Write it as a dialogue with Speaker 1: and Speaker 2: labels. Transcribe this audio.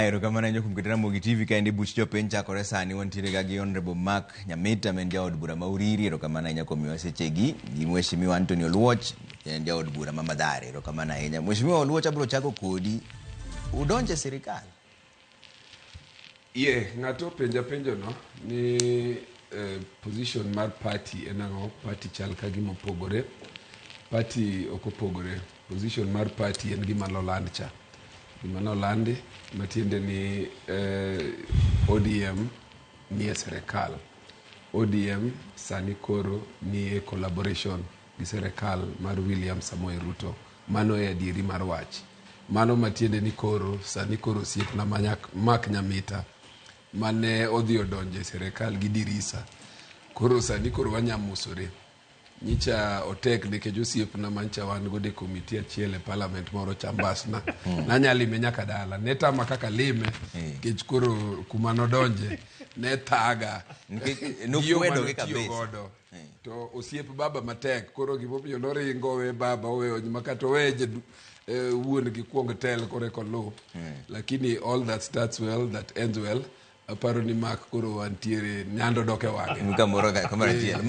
Speaker 1: Erokamano ahinya kuom keto Ramogi TV kaendi. Buch jopiny chakore sani. Wantiere ga gi Honorable Mark Nyamita, ma en jaod bura ma Uriri. Erokamano ahinya kuom miwa sechegi. Gi Mheshimiwa Anthony Oluoch, en jaod bura ma Mathare. Erokamano ahinya. Mheshimiwa Oluoch, abiro chako kodi. Udonjo e sirikal?
Speaker 2: Ye, ng'ato openja penjo no ni position mar party en ang'o? Party chal ka gima opogore. Party ok opogore. Position mar party en gima noland cha. Gima nolandi matiende ni ODM nie sirikal. ODM sani koro nie collaboration gi sirikal mar William Samoei Ruto. Mano e adieri mar wach. Mano matiende ni koro sani koro osiepna Mark Nyamita mane odhi odonjo e sirikal gi dirisa. Koro sani koro wanyamosore. Nyicha otek nikech osiepna mancha wan godo e komiti achiel e parliament moro cha mbasna. Nanya lime nyaka dala. Ne tama kaka lime nikech koro kuma nodonje ne thaga.
Speaker 1: Nikech
Speaker 2: Gi yo
Speaker 1: nokwedogi
Speaker 2: manotiyo
Speaker 1: kabisa.
Speaker 2: godo. To osiep baba matek koro gimomiyo noringo owe baba owe makata owe wuon gi kuong tel koro eka oluw. Lakini all that starts well that ends well. Aparo ni Mark koro wantiere nyando dok e wang'e.
Speaker 1: Kamoro kamoro achiel.